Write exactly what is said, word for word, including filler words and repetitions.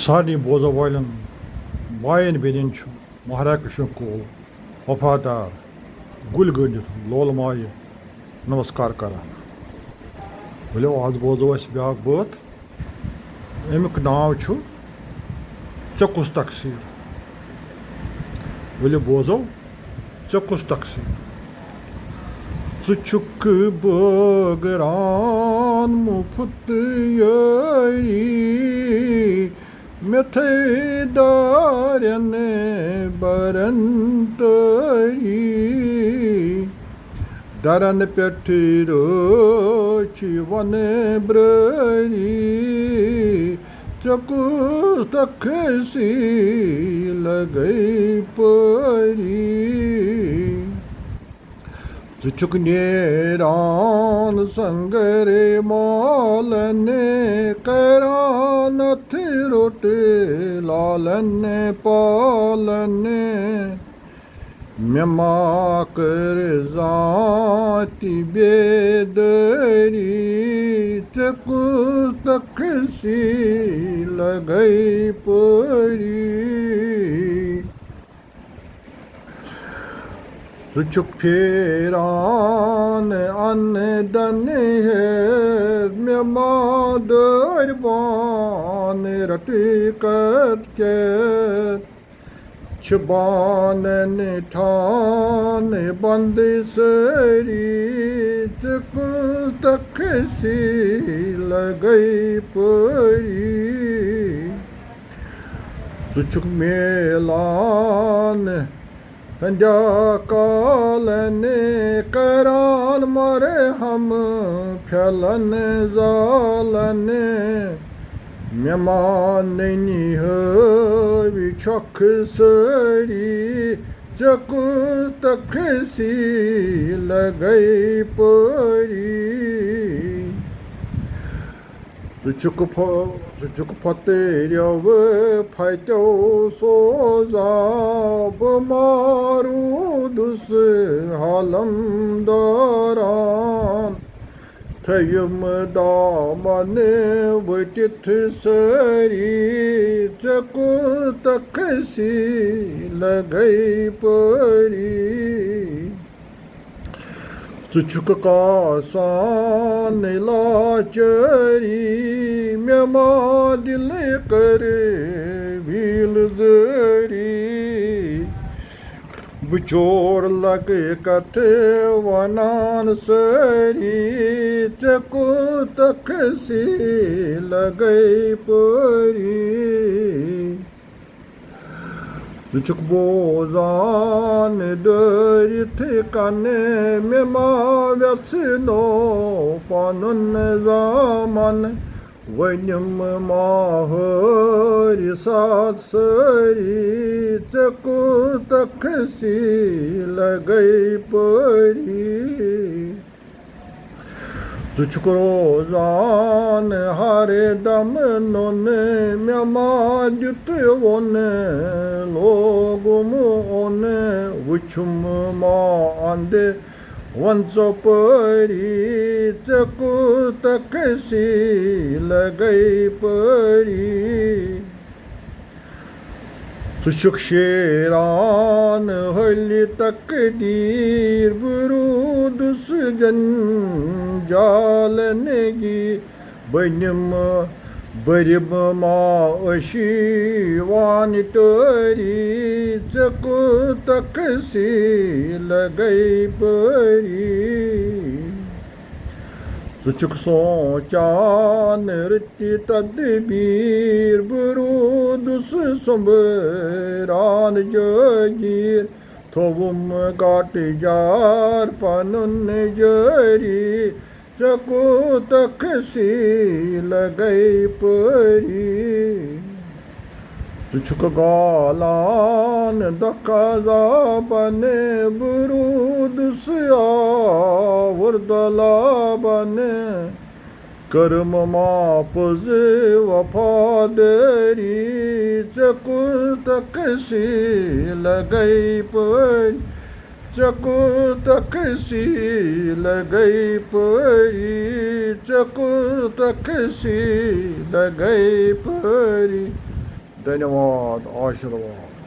سارنٕے بوزَن والٮ۪ن بایَن بیٚنٮ۪ن چھُ مہراز کشن کول وفادار گُلۍ گٔنٛڈِتھ لول مایہِ نمسکار کران۔ ؤلِو، آز بوزو أسۍ بیٛاکھ بٲتھ۔ اَمیُک ناو چھُ ژےٚ کُس تقصیٖر۔ ؤلِو بوزو، ژےٚ کُس تقصیٖر۔ ژٕ چھُکھ بٲگران مُفت یٲری، مِٹھٲے دارٮ۪ن برن تٲری۔ درن پٮ۪ٹھ رٲچھ ون برٲری، ژےٚ کُس تخصی لگے پٲری۔ ژٕ چھُکھ نیران سنگرے مالن، کران اتھ روٚٹ لالن پالن۔ مےٚ ما کٔر زانٛہہ تہِ بیدٲری، ژےٚ کُس تخصی لگے پٲری۔ ژٕ چھُکھ پھیران ان دن ہیٚتھ، مےٚ ما دٲرۍ بان رٹہٕ کتھ کیٛاہ۔ چھِ بانن ٹھان بند سٲری، ژٕ کُس تخصی لگے پٲری۔ ژٕ چھُکھ میلان ہنڈا کالن، کران مرہم پھیلن زالن۔ مےٚ ماننی ہٲوۍ چھۄکھ سٲری، ژےٚ کُس تخصی لگے پٲری۔ ژٕ چھُکھ پھۄ-، ژٕ چھُکھ پھۄتیرو پھتیو سوزان، بہٕ ما روٗدُس حالم دوران۔ تھٲیِم دامن ؤٹِتھ سٲری، ژےٚ کُس تخصی لگے پٲری۔ ژٕ چھُکھ کاسان لاچٲری، مےٚ ما دِلہٕ کٔر ویٖل زٲری۔ بہٕ چور لگہٕ کتھٕ ونان سٲری، ژےٚ کُس تخصی لگے پٲری۔ ژٕ چھُکھ بوزان دٲرِتھ کنہٕ، مےٚ ما ویژھنو پنُن زامن۔ ؤنِم ما ہٲرۍ ساتھ سٲری، ژےٚ کُس تخصی لگے پٲری۔ ژٕ چھُکھ روزان ہر دم نوٚن، مےٚ ما دیُت ووٚن، لوگُم اوٚن۔ وُچھُم ما اندٕ وۄن ژۄپٲری، ژےٚ کُس تخصی لگے پٲری۔ ژٕ چھُکھ شیران حٲلہِ تقدیٖر، بہٕ روٗدُس جنجالن گیٖر۔ بہٕ نِمہٕ، بہٕ رِمہٕ ما ٲشی وان ٹٲری، ژےٚ کُس تخصی لگے پٲری۔ ژٕ چھُکھ سونٛچان رٕتہِ تدبیٖر، بہٕ روٗدُس سۄمبران جٲگیٖر۔ تھووُم گاٹہٕ جار پنُن جٲری، ژےٚ کُس تخصی لگے پٲری۔ ژٕ چھُکھ گالان دۄکھ عذابن، بہٕ روٗدُس آوُر دۄلابن۔ کٔرٕم ما پوٚز وفادٲری، ژےٚ کُس تخصی لگے پٲرۍ، ژےٚ کُس تخصی لگے پٲری، ژےٚ کُس تخصی لگے پٲری۔ دھنیواد، آشیرواد۔